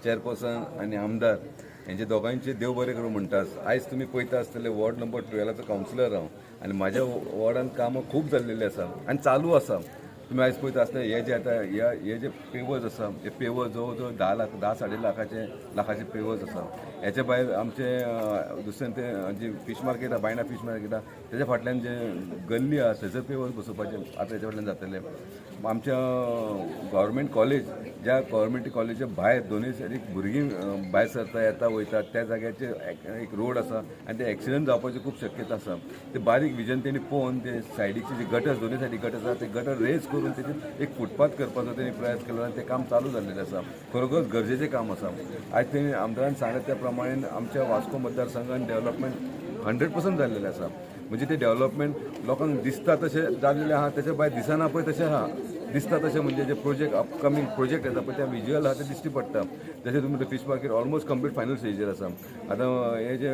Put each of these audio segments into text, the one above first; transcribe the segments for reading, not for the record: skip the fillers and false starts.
Chairperson आनी आमदार हेंचे दोगांयचे देव बरें करूं म्हणटा. आयज तुमी पळयता आसतले, वॉर्ड नंबर 12चो कावन्सिलर हांव आनी म्हाज्या वॉर्डान कामां खूब जाल्लेली आसा आनी चालू आसा. तुमी आयज पळयता आसतले, हे जे आतां हे जे पेवर्स आसा, हे पेवर्स जवळ जवळ 10 लाख, 10 साडे लाखाचे पेवर्स आसा. हेच्या भायर आमचे दुसरें ते जी फीश मार्केट आहा, बायणा फीश मार्केट आहा, तेच्या फाटल्यान जे गल्ली आहा, थंयसर पेवर्स बसोवपाचे आतां हेच्या फाटल्यान जातले. आमच्या गव्हर्मेंट कॉलेज, ज्या गव्हर्मेंट कॉलेजीच्या भायर दोनूय सायडीक भुरगीं भायर सरता, येता वयता, त्या जाग्याचेर एक रोड आसा आनी ते एक्सिडंट जावपाची खूब शक्यता आसा. ते बारीक विजन तेणी पळोवन ते सायडीचे जे गटर्स, दोनूय सायडीक गटर्स आसा, ते गटर रेज करून तेजेर एक फुटपाथ करपाचो तेणी प्रयास केलो आनी तें काम चालू जाल्लेलें आसा. खरोखर गरजेचें काम आसा. आयज तेणी आमदारान सांगलें त्या प्रमाणे आमच्या वास्को मतदारसंघान डेव्हलपमेंट 100% जाल्लेलें आसा. म्हणजे ते डेव्हलपमेंट लोकांक दिसता तशें जाल्लेलें आहा, तेच्या भायर दिसना पळय तशें आहा. दिसता तशें म्हणजे जे प्रोजेक्ट, अपकमींग प्रोजेक्ट येता पळय, त्या विज्युअल आहा ते दिश्टी पडटा. जशें तुमी fish market almost complete final स्टेजीर आसा. आतां हे जे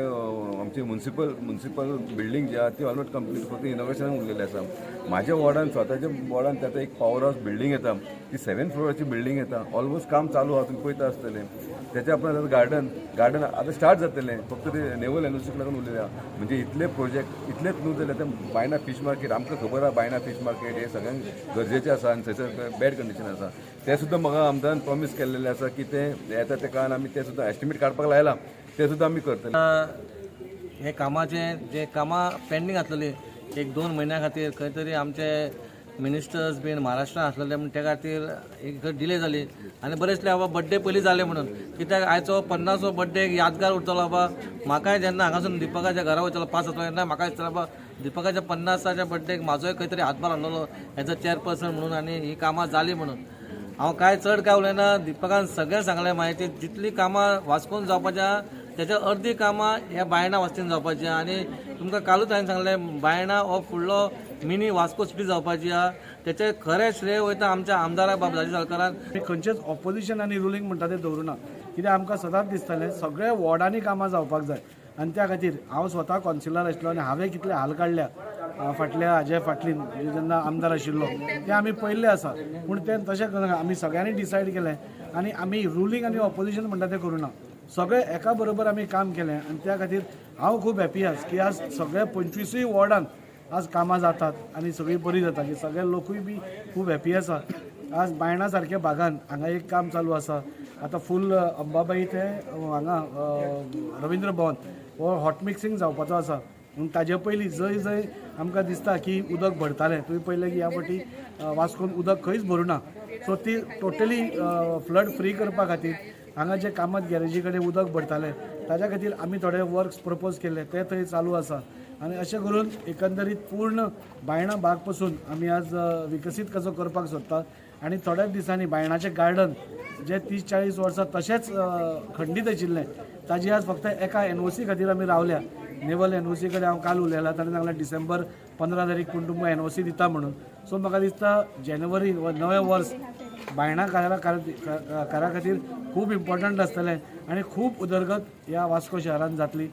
आमचे मुन्सिपल बिल्डींग जी आहा, ती ऑलमोस्ट कंप्लीट, फक्त इनॉग्रेशनाक उरलेलें आसा. म्हाज्या वॉर्डान, स्वताच्या वॉर्डान आतां एक पॉवर हावस बिल्डींग येता, ती 7 फ्लोराची बिल्डींग येता. ऑलमोस्ट काम चालू आहा, तुमी पळयता आसतलें. त्याच्या उपरांत आतां गार्डन गार्डन आतां स्टार्ट जातलें, फक्त ते नेवल एनओसीक लागून उरलेलें आहा. म्हणजे इतले प्रोजेक्ट इतलेच न्हू, जाल्यार ते बायणा फीश मार्केट, आमकां खबर आहा, बायणा फीश मार्केट हे सगळ्यांक गरजेचें आसा आनी थंयसर बॅड कंडिशन आसा. तें सुद्दां म्हाका आमदारान प्रॉमीस केल्लेलें आसा की तें येता त्या काळान आमी तें सुद्दां एस्टिमेट काडपाक लायलां, तें सुद्दां आमी करतले. हे कामाचे जे कामां पेंडींग आसलेली एक दोन म्हयन्या खातीर, खंय तरी आमचे मिनिस्टर्स बीन महाराष्ट्रान आसलेले म्हण त्या खातीर एक डिले जाली. आनी बरें दिसलें बाबा, बड्डे पयलीं जाले म्हणून, कित्याक आयचो 50वो बड्डे एक यादगार उरतलो बाबा. म्हाकाय जेन्ना हांगासून दिपकाच्या घरा वयतलो 5 जातलो, तेन्ना म्हाका दिसतलें, बाबा, दिपकाच्या 50च्या बड्डेक म्हाजोय खंय तरी हातभार आहलोलो एज अ चेअरपर्सन म्हणून आनी ही कामां जालीं म्हणून. हांव काय चड काय उलयना, दिपकान सगळें सांगलें म्हायती. जितली कामां वास्कोन जावपाची आहा, तेच्या अर्दी कामां ह्या बायणा वस्तीन जावपाची आहा. आनी तुमकां कालूच हांवें सांगलें, बायणा हो फुडलो मिनी वास्को सिटी जावपाची आहा. तेचें खरें श्रेय वयता आमच्या आमदाराक बाब राजू साळकारान. खंयचेच ऑपोजिशन आनी रुलींग म्हणटा तें दवरुना, कित्याक आमकां सदांच दिसतालें सगळे वॉर्डांनी कामां जावपाक जाय. आनी त्या खातीर हांव स्वता कॉन्सिलर आशिल्लो आनी हांवें कितले हाल काडल्या फाटल्या हाजे फाटलीन, म्हणजे जेन्ना आमदार आशिल्लो, तें आमी पळयल्लें आसा. पूण तें तशें करना, आमी सगळ्यांनी डिसायड केलें आनी आमी रुलींग आनी ऑपोजिशन म्हणटा तें करूं ना, सगळे एका बरोबर आमी काम केलें. आनी त्या खातीर हांव खूब हॅपी आस की आज सगळ्या 25ूय वॉर्डान आज कामां जातात आनी सगळीं बरीं जाता की सगळे लोकूय बी खूब हॅपी आसा. आज बायणा सारक्या भागान हांगा एक काम चालू आसा आतां फूल अंबाबाई ते हांगा रवींद्र भवन हो हॉट मिक्सिंग जावपाचो आसा. पूण ताजे पयलीं जंय जंय आमकां दिसता की उदक भरतालें, तुवें पळयलें की ह्या फावटी वास्कोन उदक खंयच भरूना, सो ती टोटली फ्लड फ्री करपा खातीर हांगा जे कामत गॅरेजी कडेन उदक भरतालें, ताज्या खातीर आमी थोडे वर्क्स प्रपोज केल्ले, ते थंय चालू आसा. आनी अशें करून एकंदरीत पूर्ण बायणा भाग पसून आमी आज विकसीत कसो करपाक सोदता. आनी थोड्याच दिसांनी बायणाचें गार्डन जे 30-40 वर्सां तशेंच खंडीत आशिल्लें, ताजी आज फक्त एका एनओसी खातीर आमी रावल्या. नेवल एनओसी कडेन हांव काल उलयलां, ताणें सांगलें डिसेंबर 15 तारीख पूण तुमकां एनओसी दिता म्हणून. सो म्हाका दिसता जानेवारी वा नवें वर्स बायणा कारा खातीर खूब इम्पॉर्टंट आसतलें आनी खूब उदरगत ह्या वास्को शहरान जातली.